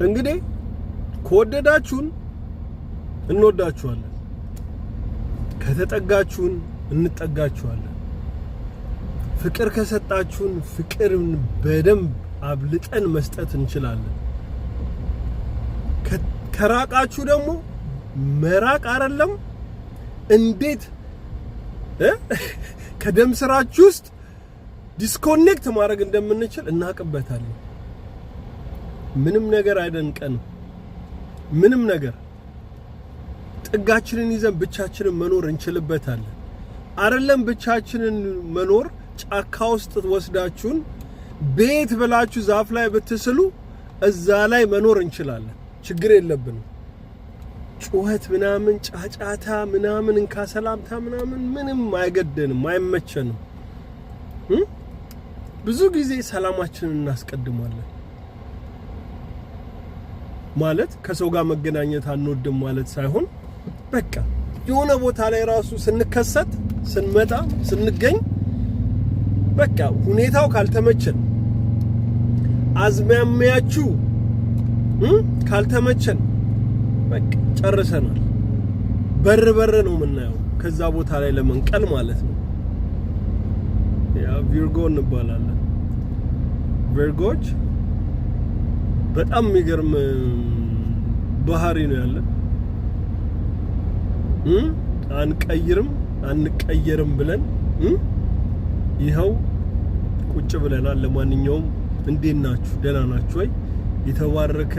እንግዲህ ከወደዳችሁን እንወዳችኋለን፣ ከተጠጋችሁን እንጠጋችኋለን። ፍቅር ከሰጣችሁን ፍቅርን በደንብ አብልጠን መስጠት እንችላለን። ከራቃችሁ ደግሞ መራቅ አይደለም፣ እንዴት ከደም ስራችሁ ውስጥ disconnect ማድረግ እንደምንችል እናውቅበታለን። ምንም ነገር አይደንቀንም። ምንም ነገር ጥጋችንን ይዘን ብቻችንን መኖር እንችልበታለን። አይደለም ብቻችንን መኖር፣ ጫካ ውስጥ ወስዳችሁን ቤት ብላችሁ ዛፍ ላይ ብትስሉ እዛ ላይ መኖር እንችላለን። ችግር የለብንም። ጩኸት ምናምን፣ ጫጫታ ምናምን፣ እንካ ሰላምታ ምናምን ምንም አይገደንም፣ አይመቸንም። ብዙ ጊዜ ሰላማችንን እናስቀድማለን። ማለት ከሰው ጋር መገናኘት አንወድም ማለት ሳይሆን በቃ የሆነ ቦታ ላይ ራሱ ስንከሰት፣ ስንመጣ፣ ስንገኝ በቃ ሁኔታው ካልተመቸን፣ አዝማሚያችሁ ካልተመቸን በቃ ጨርሰናል። በር በር ነው የምናየው ከዛ ቦታ ላይ ለመንቀል ማለት ነው። Yeah, Virgo እንባላለን። Virgo ዎች በጣም የሚገርም ባህሪ ነው ያለን። አንቀይርም አንቀየርም ብለን ይኸው ቁጭ ብለናል። ለማንኛውም እንዴት ናችሁ? ደህና ናችሁ ወይ? የተባረከ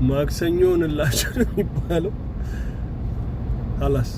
ማክሰኞ እንላችሁ ነው የሚባለው። ሀላስ።